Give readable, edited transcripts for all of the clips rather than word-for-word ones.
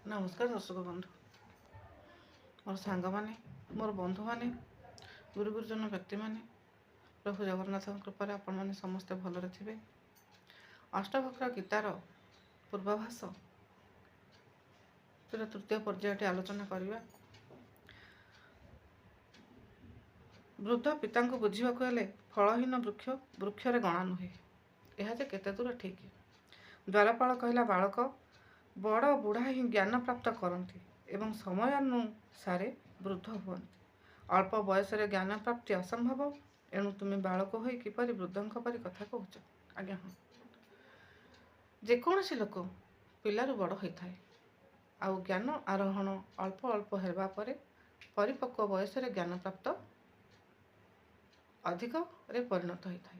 ନମସ୍କାର ଦର୍ଶକ ବନ୍ଧୁ, ମୋର ସାଙ୍ଗମାନେ, ମୋର ବନ୍ଧୁମାନେ, ଗୁରୁ ଗୁରୁଜନ ବ୍ୟକ୍ତିମାନେ, ପ୍ରଭୁ ଜଗନ୍ନାଥଙ୍କ କୃପାରେ ଆପଣମାନେ ସମସ୍ତେ ଭଲରେ ଥିବେ। ଅଷ୍ଟବକ୍ର ଗୀତାର ପୂର୍ବାଭାସ ତୃତୀୟ ପର୍ଯ୍ୟାୟଟି ଆଲୋଚନା କରିବା। ବୃଦ୍ଧ ପିତାଙ୍କୁ ବୁଝିବାକୁ ହେଲେ ଫଳହୀନ ବୃକ୍ଷ ବୃକ୍ଷରେ ଗଣା ନୁହେଁ, ଏହା ଯେ କେତେ ଦୂର ଠିକ୍। ଦ୍ୱାରପାଳ କହିଲା, ବାଳକ, ବଡ଼ ବୁଢ଼ା ହିଁ ଜ୍ଞାନ ପ୍ରାପ୍ତ କରନ୍ତି ଏବଂ ସମୟାନୁସାରେ ବୃଦ୍ଧ ହୁଅନ୍ତି। ଅଳ୍ପ ବୟସରେ ଜ୍ଞାନ ପ୍ରାପ୍ତି ଅସମ୍ଭବ। ଏଣୁ ତୁମେ ବାଳକ ହୋଇ କିପରି ବୃଦ୍ଧଙ୍କ ପରି କଥା କହୁଛ? ଆଜ୍ଞା ହଁ, ଯେକୌଣସି ଲୋକ ପିଲାରୁ ବଡ଼ ହୋଇଥାଏ, ଆଉ ଜ୍ଞାନ ଆରୋହଣ ଅଳ୍ପ ଅଳ୍ପ ହେବା ପରେ ପରିପକ୍ୱ ବୟସରେ ଜ୍ଞାନ ପ୍ରାପ୍ତ ଅଧିକରେ ପରିଣତ ହୋଇଥାଏ।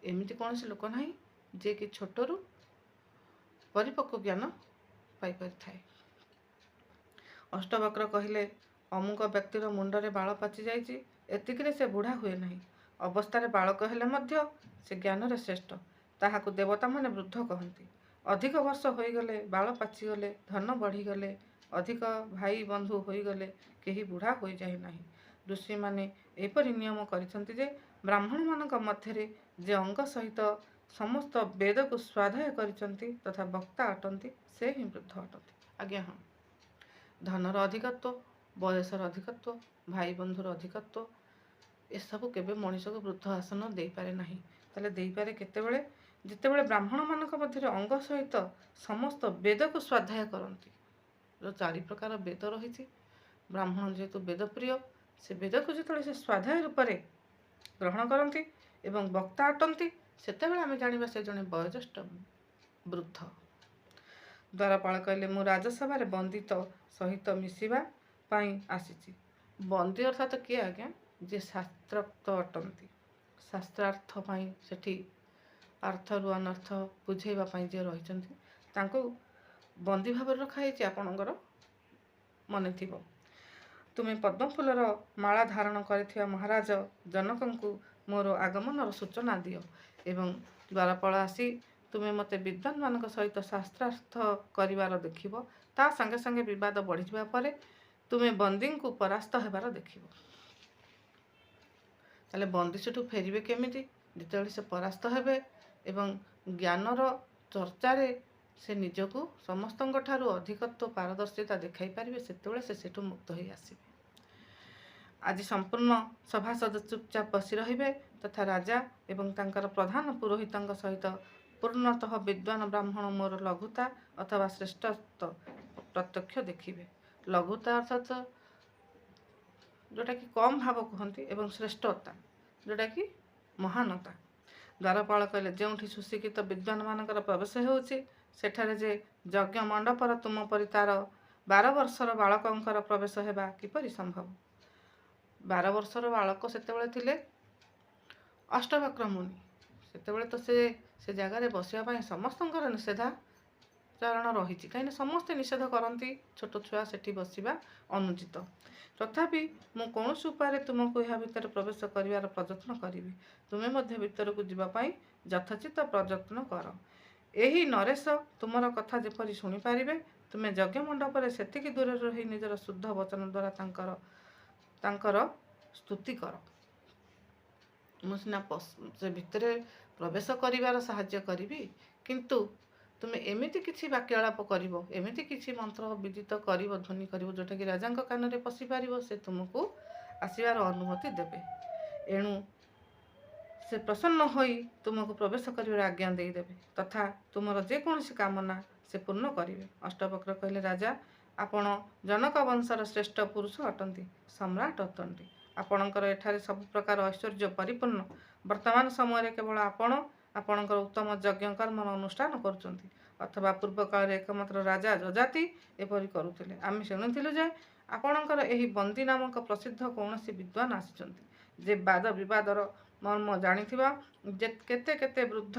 ଏମିତି କୌଣସି ଲୋକ ନାହିଁ ଯିଏକି ଛୋଟରୁ ପରିପକ୍ୱ ଜ୍ଞାନ ପାଇପାରିଥାଏ। ଅଷ୍ଟବକ୍ର କହିଲେ, ଅମୁକ ବ୍ୟକ୍ତିର ମୁଣ୍ଡରେ ବାଳ ପାଚି ଯାଇଛି, ଏତିକିରେ ସେ ବୁଢ଼ା ହୁଏ ନାହିଁ। ଅବସ୍ଥାରେ ବାଳକ ହେଲେ ମଧ୍ୟ ସେ ଜ୍ଞାନରେ ଶ୍ରେଷ୍ଠ, ତାହାକୁ ଦେବତାମାନେ ବୃଦ୍ଧ କହନ୍ତି। ଅଧିକ ବର୍ଷ ହୋଇଗଲେ, ବାଳ ପାଚିଗଲେ, ଧନ ବଢ଼ିଗଲେ, ଅଧିକ ଭାଇ ବନ୍ଧୁ ହୋଇଗଲେ କେହି ବୁଢ଼ା ହୋଇଯାଏ ନାହିଁ। ଋଷିମାନେ ଏପରି ନିୟମ କରିଛନ୍ତି ଯେ ବ୍ରାହ୍ମଣମାନଙ୍କ ମଧ୍ୟରେ ଯେ ଅଙ୍ଗ ସହିତ ସମସ୍ତ ବେଦକୁ ସ୍ୱାଧ୍ୟାୟ କରିଛନ୍ତି ତଥା ବକ୍ତା ଅଟନ୍ତି, ସେ ହିଁ ବୃଦ୍ଧ ଅଟନ୍ତି। ଆଜ୍ଞା ହଁ, ଧନର ଅଧିକତ୍ୱ, ବୟସର ଅଧିକତ୍ୱ, ଭାଇ ବନ୍ଧୁର ଅଧିକତ୍ୱ, ଏସବୁ କେବେ ମଣିଷକୁ ବୃଦ୍ଧ ଆସନ ଦେଇପାରେ ନାହିଁ। ତାହେଲେ ଦେଇପାରେ କେତେବେଳେ? ଯେତେବେଳେ ବ୍ରାହ୍ମଣମାନଙ୍କ ମଧ୍ୟରେ ଅଙ୍ଗ ସହିତ ସମସ୍ତ ବେଦକୁ ସ୍ୱାଧ୍ୟାୟ କରନ୍ତି। ଯେଉଁ 4 ପ୍ରକାର ବେଦ ରହିଛି, ବ୍ରାହ୍ମଣ ଯେହେତୁ ବେଦପ୍ରିୟ, ସେ ବେଦକୁ ଯେତେବେଳେ ସେ ସ୍ୱାଧ୍ୟାୟ ରୂପରେ ଗ୍ରହଣ କରନ୍ତି ଏବଂ ବକ୍ତା ଅଟନ୍ତି, ସେତେବେଳେ ଆମେ ଜାଣିବା ସେ ଜଣେ ବୟୋଜ୍ୟେଷ୍ଠ ବୃଦ୍ଧ। ଦ୍ୱାରପାଳ କହିଲେ, ମୁଁ ରାଜସଭାରେ ବନ୍ଦିତ ସହିତ ମିଶିବା ପାଇଁ ଆସିଛି। ବନ୍ଦୀ ଅର୍ଥାତ କିଏ ଆଜ୍ଞା? ଯିଏ ଶାସ୍ତ୍ରୋକ୍ତ ଅଟନ୍ତି, ଶାସ୍ତ୍ରାର୍ଥ ପାଇଁ ସେଠି ଅର୍ଥରୁ ଅନର୍ଥ ବୁଝେଇବା ପାଇଁ ଯିଏ ରହିଛନ୍ତି, ତାଙ୍କୁ ବନ୍ଦୀ ଭାବରେ ରଖାହେଇଛି। ଆପଣଙ୍କର ମନେ ଥିବ। ତୁମେ ପଦ୍ମଫୁଲର ମାଳା ଧାରଣ କରିଥିବା ମହାରାଜ ଜନକଙ୍କୁ ମୋର ଆଗମନର ସୂଚନା ଦିଅ ଏବଂ ଦ୍ୱାରପାଳ ଆସି ତୁମେ ମୋତେ ବିଦ୍ୱାନମାନଙ୍କ ସହିତ ଶାସ୍ତ୍ରାର୍ଥ କରିବାର ଦେଖିବ। ତା ସଙ୍ଗେ ସଙ୍ଗେ ବିବାଦ ବଢ଼ିଯିବା ପରେ ତୁମେ ବନ୍ଦୀଙ୍କୁ ପରାସ୍ତ ହେବାର ଦେଖିବ। ତାହେଲେ ବନ୍ଦୀ ସେଠୁ ଫେରିବେ କେମିତି? ଯେତେବେଳେ ସେ ପରାସ୍ତ ହେବେ ଏବଂ ଜ୍ଞାନର ଚର୍ଚ୍ଚାରେ ସେ ନିଜକୁ ସମସ୍ତଙ୍କ ଠାରୁ ଅଧିକତ୍ୱ ପାରଦର୍ଶିତା ଦେଖାଇ ପାରିବେ, ସେତେବେଳେ ସେ ସେଠୁ ମୁକ୍ତ ହୋଇ ଆସିବେ। ଆଜି ସମ୍ପୂର୍ଣ୍ଣ ସଭାସଦ ଚୁପଚାପ ବସି ରହିବେ ତଥା ରାଜା ଏବଂ ତାଙ୍କର ପ୍ରଧାନ ପୁରୋହିତଙ୍କ ସହିତ ପୂର୍ଣ୍ଣତଃ ବିଦ୍ୱାନ ବ୍ରାହ୍ମଣ ମୋର ଲଘୁତା ଅଥବା ଶ୍ରେଷ୍ଠତ୍ୱ ପ୍ରତ୍ୟକ୍ଷ ଦେଖିବେ। ଲଘୁତା ଅର୍ଥାତ ଯେଉଁଟାକି କମ୍ ଭାବ କୁହନ୍ତି, ଏବଂ ଶ୍ରେଷ୍ଠତା ଯେଉଁଟାକି ମହାନତା। ଦ୍ୱାରପାଳ କହିଲେ, ଯେଉଁଠି ସୁଶିକ୍ଷିତ ବିଦ୍ୱାନମାନଙ୍କର ପ୍ରବେଶ ହେଉଛି, ସେଠାରେ ଯେ ଯଜ୍ଞ ମଣ୍ଡପର ତୁମ ପରି ତାର 12 ବର୍ଷର ବାଳକଙ୍କର ପ୍ରବେଶ ହେବା କିପରି ସମ୍ଭବ? 12 ବର୍ଷର ବାଳକ ସେତେବେଳେ ଥିଲେ ଅଷ୍ଟବକ୍ର ମୁନି। ସେତେବେଳେ ତ ସେ ଜାଗାରେ ବସିବା ପାଇଁ ସମସ୍ତଙ୍କର ନିଷେଧାଚରଣ ରହିଛି, କାହିଁକିନା ସମସ୍ତେ ନିଷେଧ କରନ୍ତି ଛୋଟ ଛୁଆ ସେଠି ବସିବା ଅନୁଚିତ। ତଥାପି ମୁଁ କୌଣସି ଉପାୟରେ ତୁମକୁ ଏହା ଭିତରେ ପ୍ରବେଶ କରିବାର ପ୍ରଯତ୍ନ କରିବି। ତୁମେ ମଧ୍ୟ ଭିତରକୁ ଯିବା ପାଇଁ ଯଥୋଚିତ ପ୍ରଯତ୍ନ କର। ଏହି ନରେଶ ତୁମର କଥା ଯେପରି ଶୁଣିପାରିବେ, ତୁମେ ଯଜ୍ଞ ମଣ୍ଡପରେ ସେତିକି ଦୂରରେ ରହି ନିଜର ଶୁଦ୍ଧ ବଚନ ଦ୍ୱାରା ତାଙ୍କର ସ୍ତୁତି କର। ମୁଁ ସିନା ସେ ଭିତରେ ପ୍ରବେଶ କରିବାର ସାହାଯ୍ୟ କରିବି, କିନ୍ତୁ ତୁମେ ଏମିତି କିଛି ବାକ୍ୟାଳାପ କରିବ, ଏମିତି କିଛି ମନ୍ତ୍ର ବିଦିତ କରିବ, ଧ୍ୱନି କରିବ, ଯେଉଁଟାକି ରାଜାଙ୍କ କାନରେ ପଶିପାରିବ, ସେ ତୁମକୁ ଆସିବାର ଅନୁମତି ଦେବେ। ଏଣୁ ସେ ପ୍ରସନ୍ନ ହୋଇ ତୁମକୁ ପ୍ରବେଶ କରିବାର ଆଜ୍ଞା ଦେଇଦେବେ ତଥା ତୁମର ଯେକୌଣସି କାମନା ସେ ପୂର୍ଣ୍ଣ କରିବେ। ଅଷ୍ଟବକ୍ର କହିଲେ, ରାଜା, ଆପଣ ଜନକ ବଂଶର ଶ୍ରେଷ୍ଠ ପୁରୁଷ ଅଟନ୍ତି, ସମ୍ରାଟ ଅଟନ୍ତି। ଆପଣଙ୍କର ଏଠାରେ ସବୁ ପ୍ରକାର ଐଶ୍ୱର୍ଯ୍ୟ ପରିପୂର୍ଣ୍ଣ। ବର୍ତ୍ତମାନ ସମୟରେ କେବଳ ଆପଣ ଆପଣଙ୍କର ଉତ୍ତମ ଯଜ୍ଞ କର୍ମର ଅନୁଷ୍ଠାନ କରୁଛନ୍ତି, ଅଥବା ପୂର୍ବ କାଳରେ ଏକମାତ୍ର ରାଜା ଯଯାତି ଏପରି କରୁଥିଲେ। ଆମେ ଶୁଣିଥିଲୁ ଯେ ଆପଣଙ୍କର ଏହି ବନ୍ଦୀ ନାମକ ପ୍ରସିଦ୍ଧ କୌଣସି ବିଦ୍ୱାନ ଆସିଛନ୍ତି, ଯେ ବାଦ ବିବାଦର ମର୍ମ ଜାଣିଥିବା ଯେ କେତେ କେତେ ବୃଦ୍ଧ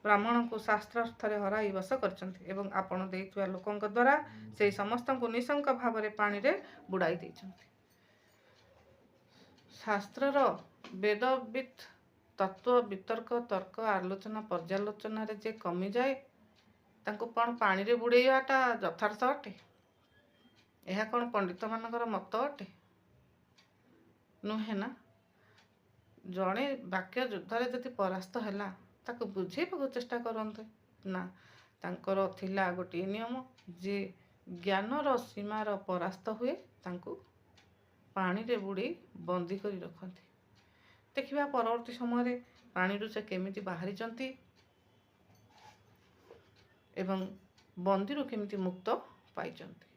ବ୍ରାହ୍ମଣଙ୍କୁ ଶାସ୍ତ୍ରାର୍ଥରେ ହରାଇ ବଶ କରିଛନ୍ତି ଏବଂ ଆପଣ ଦେଇଥିବା ଲୋକଙ୍କ ଦ୍ୱାରା ସେହି ସମସ୍ତଙ୍କୁ ନିଶଙ୍କ ଭାବରେ ପାଣିରେ ବୁଡ଼ାଇ ଦେଇଛନ୍ତି। ଶାସ୍ତ୍ରର ବେଦବିତ୍ ତତ୍ତ୍ୱ ବିତର୍କ ତର୍କ ଆଲୋଚନା ପର୍ଯ୍ୟାଲୋଚନାରେ ଯେ କମିଯାଏ, ତାଙ୍କୁ କ'ଣ ପାଣିରେ ବୁଡ଼େଇବାଟା ଯଥାର୍ଥ ଅଟେ? ଏହା କ'ଣ ପଣ୍ଡିତମାନଙ୍କର ମତ ଅଟେ? ନୁହେଁ ନା। ଜଣେ ବାକ୍ୟ ଯୁଦ୍ଧରେ ଯଦି ପରାସ୍ତ ହେଲା, ତାକୁ ବୁଝେଇବାକୁ ଚେଷ୍ଟା କରନ୍ତୁ ନା। ତାଙ୍କର ଥିଲା ଗୋଟିଏ ନିୟମ ଯେ ଜ୍ଞାନର ସୀମାର ପରାସ୍ତ ହୁଏ, ତାଙ୍କୁ ପାଣିରେ ବୁଡ଼େଇ ବନ୍ଦୀ କରି ରଖନ୍ତି। ଦେଖିବା ପରବର୍ତ୍ତୀ ସମୟରେ ପାଣିରୁ ସେ କେମିତି ବାହାରିଛନ୍ତି ଏବଂ ବନ୍ଦୀରୁ କେମିତି ମୁକ୍ତ ପାଇଛନ୍ତି।